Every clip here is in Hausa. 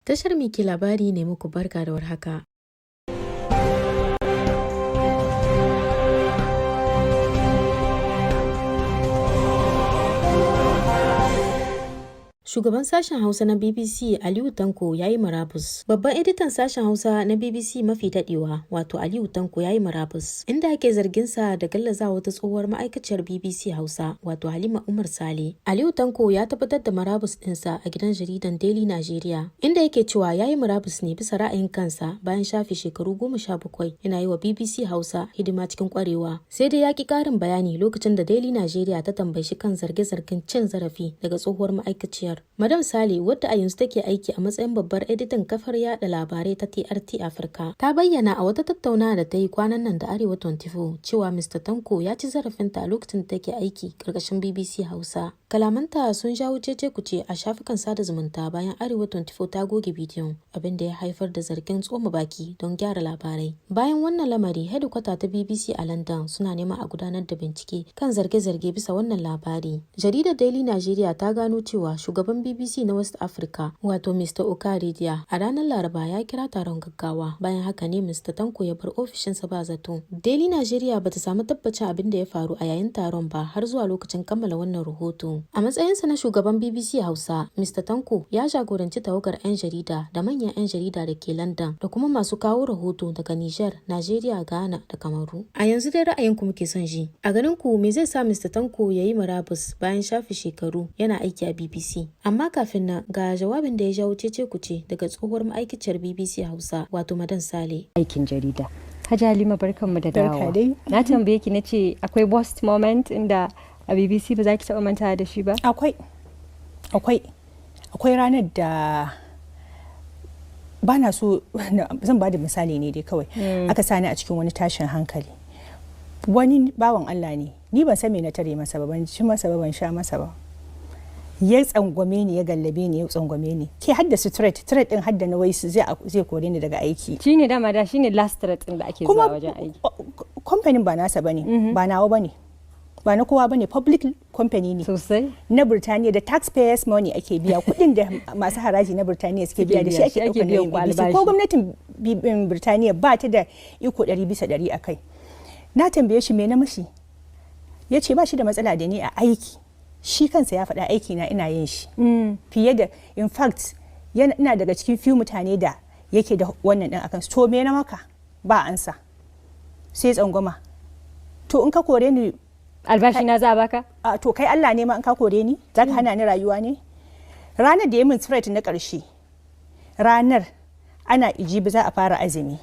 Tashar Mike Labari ne muku barka da warhaka. Shugaban sashen Hausa na BBC Aliyu Tanko ya yi murabus. Babban editan sashen Hausa na BBC mafi daɗewa, wato Aliyu Tanko ya yi murabus, inda ake zarginsa da gallazawa wata tsohuwar ma'aikaciyar BBC Hausa, wato Halima Umar Sale. Aliyu Tanko ya tabbatar da murabus ɗinsa a gidan jaridan Daily Nigeria, inda yake cewa ya yi murabus ne bisa ra'ayin kansa bayan shafe shekaru 17 yana yi wa BBC Hausa hidima cikin ƙwarewa. Sai dai ya ƙi ƙarin bayani lokacin da Daily Nigeria ta tambayi shi kan zarge-zargen cin zarafi daga tsohuwar ma'aikaciyar. Madam Sale, wadda a yanzu take aiki a matsayin babbar editan kafar yada labarai ta TRT Afirka, ta bayyana a wata tattaunawa da ta yi kwanan nan da Arewa 24 cewa Mr. Tanko ya ci zarafinta a lokacin da take aiki karkashin BBC Hausa. Kalamanta sun jawo cece-kuce a shafukan sada zumunta bayan Arewa 24 ta goge bidiyon, abin da ya haifar da zargin tsoma baki don gyara labarai. Bayan wannan lamari, hedikwata ta BBC a London suna neman a gudanar da bincike kan zarge-zarge bisa wannan labari. Jaridar Daily Nigeria ta gano cewa shugaban BBC na West Africa, wato Mr. Okaridia, a ranar Laraba ya kira taron gaggawa. Bayan haka ne Mr. Tanko ya bar ofishinsa ba zato. Daily Nigeria bata samu tabbacin abin da ya faru a yayin taron ba har zuwa lokacin kammala wannan rahoto. A matsayinsa na shugaban BBC Hausa, Mr. Tanko ya jagoranci tawagar 'yan jarida da manyan 'yan jarida da ke London da kuma masu kawo rahoto daga Niger, Najeriya, Ghana da Kamaru. A yanzu dai ra'ayinku muke son ji. A ganin ku me zai sa Mr. Tanko ya yi murabus bayan shafe shekaru yana aiki a BBC? Amma kafin nan ga jawabin da ya jawo cece kuce daga tsohuwar ma'aikaciyar BBC Hausa, wato Madan Sale. Aikin jarida. Hajji Halima, barkanmu da Barka dawowa. dai. Na tambaye ki na ce akwai worst moment inda a BBC ba za ki taɓa manta da shi ba? Akwai, akwai, akwai ranar da ba na so zan ba da misali ne dai kawai. Aka sani a cikin wani tashin hankali. Wani bawan Allah ne, ni ban san me na tare masa ba, ban ci masa ba, ban sha masa ba. Ya tsangwame ni, ya gallabe ni, ya tsangwame ni. Ke haddasa threat, threat din hadda na wai zai kore ni daga aiki. Shi ne dama da shi ne last threat ɗin da ake Kuma zuwa wajen aiki. Kamfanin ba nasa bane, ba nawa bane, ba na kowa bane, public company ne. Sosai. Na Birtaniya da taxpayers money ake biya, kuɗin da masu haraji na Birtaniya suke biya da shi ake shi ake ɗaukar biyan nauyin ku BBC. albashi. Ko gwamnatin Birtaniya ba ta da iko 100% a kai. Na tambaye shi me na mashi, ya ce ba shi da matsala da ni a aiki. Shi kansa ya faɗa aiki na ina yin shi fiye da, in fact ina daga cikin few mutane da yake da wannan din akan su. To me na maka? Ba ansa, sai tsangwama. To in ka kore ni, Albashi na za a baka? A to kai Allah ne ma in ka kore ni za ka hana ni rayuwa ne? Ranar da ya min threat na ƙarshe, ranar ana ijibi za a fara azumi,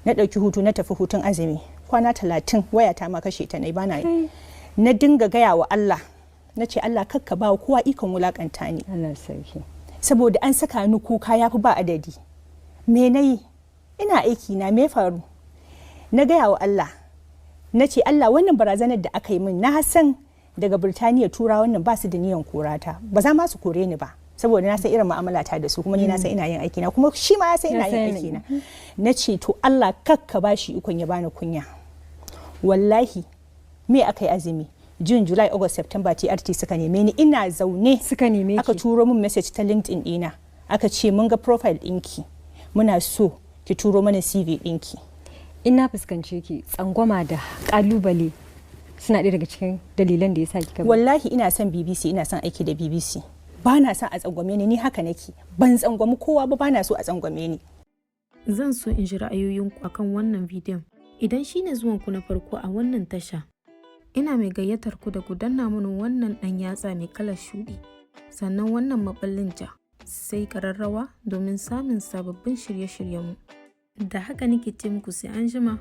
na ɗauki hutu, na tafi hutun azumi kwana 30, waya ta ma kashe ta na bana yi. Na dinga gaya wa Allah, na ce, "Allah, kakka ba wa kowa ikon wulakanta ni." Allah sarki. Saboda an saka ni kuka ya fi ba adadi. Me na yi? Ina aiki na, me faru? Na gaya wa Allah, na ce, "Allah, wannan barazanar da aka yi min, na san daga Birtaniya tura wannan ba su da niyan korata, ba za ma su kore ni ba, saboda na san irin mu'amalata da su, kuma ni na san ina yin aiki na, kuma shi ma ya san ina Ya san yin aiki na." Na ce, "To Allah, kakka ba shi ikon ya bani kunya." Wallahi me aka yi azumi, June, July, August, September, TRT suka neme ni ina zaune. Suka neme Aka ki. turo min message ta LinkedIn ɗina, aka ce, "Mun ga profile ɗinki, muna so ki turo mana CV ɗinki." In na fuskance ki, tsangwama da kalubale suna ɗaya daga cikin dalilan da ya sa kika bari. Wallahi ina son BBC, ina son aiki da BBC. Ba na son a tsangwame ni. Ni haka nake, ban tsangwami kowa ba, ba na so a tsangwame ni. Zan so in ji ra'ayoyinku akan wannan bidiyon. Idan shi ne zuwanku na farko a wannan tasha, ina mai gayyatar ku da ku danna mana wannan ɗan yatsa mai kalar shuɗi, sannan wannan maɓallin ja, sai ƙararrawa domin samun sababbin shirye-shiryenmu. Da haka nake ce muku sai an jima.